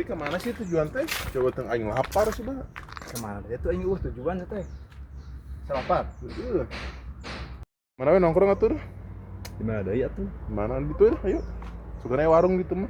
Teh kemana sih tujuan teh? Coba teng aing lapar sudah. Kemana teh tuh aing tujuan teh. Salapar. Heeh. Mana we nongkrong atuh? Di mana deui atuh? Mana gitu ya, ayo. Sukanya warung gitu mah.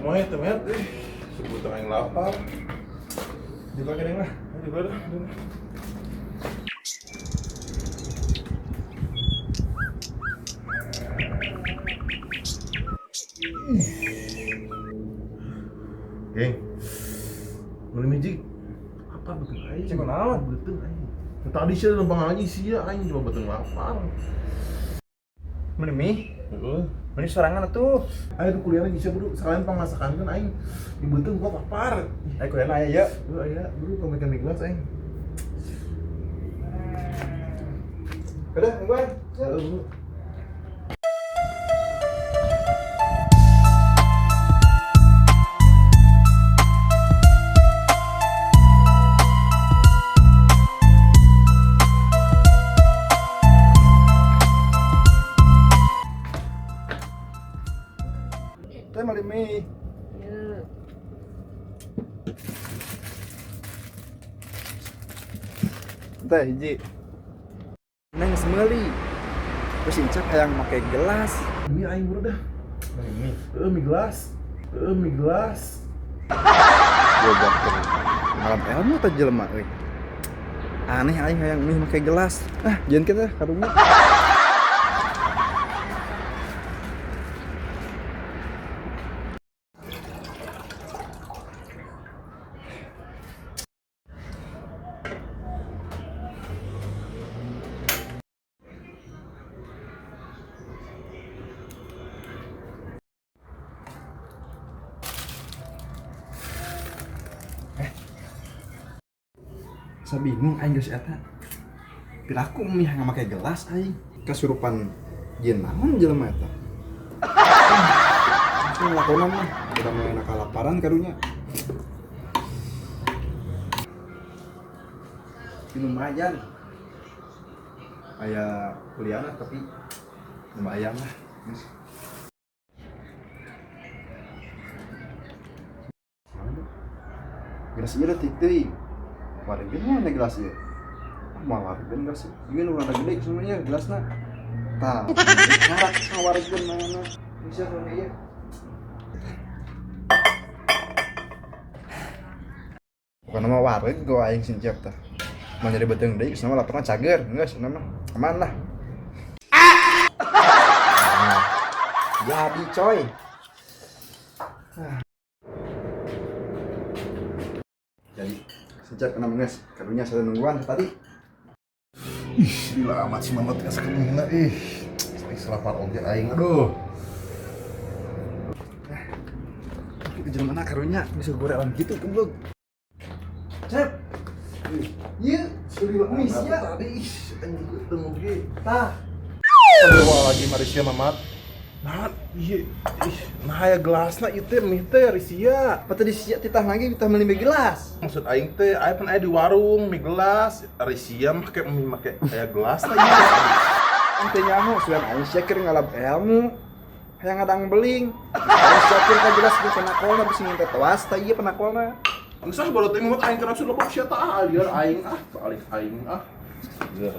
Mau ya temen, sebut aing lapar. Juga kering lah. Ayo dah. Geng, beli miji apa betul aing? Cik naon? Betul aing. Tadi sih lempang aja sih ya aing cuma betul lapar. Meuni mie? Heeh. Meuni sorangan atuh. Ayo kuliah lagi sih bro, sekalian pangmasakan kan aing di beuteung gua lapar. Ayo kuliah aya ya. Bro aya, bro kamu mie gelas aing. Udah, nungguan. Heeh, bro. Teh meuli mie. Iya. Teh hiji. Neng geus meuli. Terus Incap hayang make gelas. Mie aing bro dah. Meuli mie. Heeh, mie gelas. Heeh, mie gelas. Goblok teh. Malam ilmu teh jelema euy. Aneh aing hayang mie make gelas. Ah, jeung kita karunya. Saya bingung aing geus eta. Piraku mie hayang make gelas aing. Kasurupan jin naon jelema eta. Langsung lakonan mah, udah mulai kalaparan karunya. Lumayan. Aya kuliahna tapi lumayan lah. Gelas ieu leutik teuing. Waregen mana gelas ieu? Ah, moal waregen gelas ieu. Ieu nu rada gede sebenarnya gelasna. Tah, ngarak sama waregen mana. Bisa kalau ieu. Bukan nama wareg gua aing sing siap tah. Mau nyari beuteung deui geus nama laparna cager, geus nama aman lah. Nah, jadi coy. Jadi sejak kena menges, karunya saya nungguan tadi. Ih, lila amat si Mamat geus kemana ih. Aing selapar oge aing aduh. Itu jelema mana karunya bisa gorelan gitu goblok. Cep. Ieu Lila Mie amat sia. tadi ih aing beuteung oge. Tah. Aduh lagi Malaysia Mamat. Nah, iya, ih, nah ya gelasna ieu teh mie teh risia. Apa tadi sia titah lagi titah meuli mie gelas. Maksud aing teh, aing pan aya di warung mie gelas, risia make mie make aya gelas lah ieu. Aing teh nyaho, sugan aing sia keur ngalab ilmu. Hayang ngadang beling. Aing sia keur ka gelas di penakolna bisi nginte toas tah ieu penakolna. Geus ah baru teh Mamat aing kana sudah sia tah lieur aing ah, balik aing ah. Lieur.